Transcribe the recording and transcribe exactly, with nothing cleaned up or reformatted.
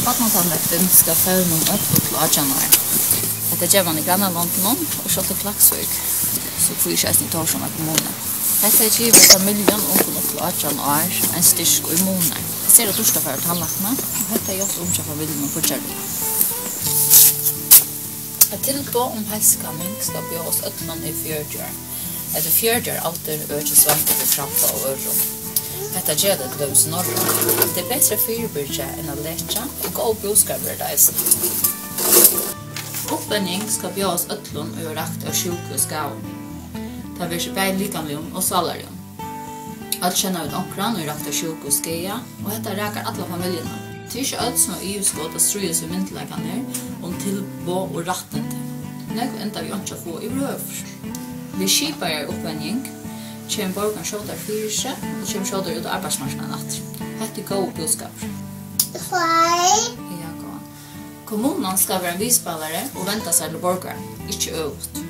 Barnatannlæknin skal fevna um øll upp til átjan ár. Hetta ger man í grannalondunum og sjálvt í Klaksvík, so hví ikki eisini í Tórshavnar kommunu. Hetta gevur familjum, ungum upp til átjan ár, ein styrk ið munar. Tað er sera dýrt at fara til tannlækna, og hetta er hjálpt um hjá familjum og fíggjarlívi. Eitt tilboð um heilsukanning skal bjóðast øllum í fjøruti ár. Ella fjøruti ára aldur, økist vandur við krabba og øðrum. Hetta gera tey til dømis í Noregi. Tað er betri at fyribyrgja enn at lekja, og góður búskapur er tað eisini. Uppvenjing skal bjóðast øllum, ið hevur rakt av sjúku og skaðum. Tað ver seg bæði likamligum og sálarligum. Øll kenna vit onkran, ið rakt av sjúku og skaða, og hetta rakar alla familjuna. Tað er ikki øll, sum hava yvirskot at stríðast við myndugleikarnar um tilboð og rættindi. Nógv enda við einki at fáa yvirhøvur. Við skipaðari uppvenjing kemur borgarin skjótari fyri seg og kemur skjótari út á arbeiðsmarknaðin aftur. Hetta er góður búskapur. Ja, góðan. Kommunan skal vera ein viðspælari og venda sær til borgaran, ikki øvugt.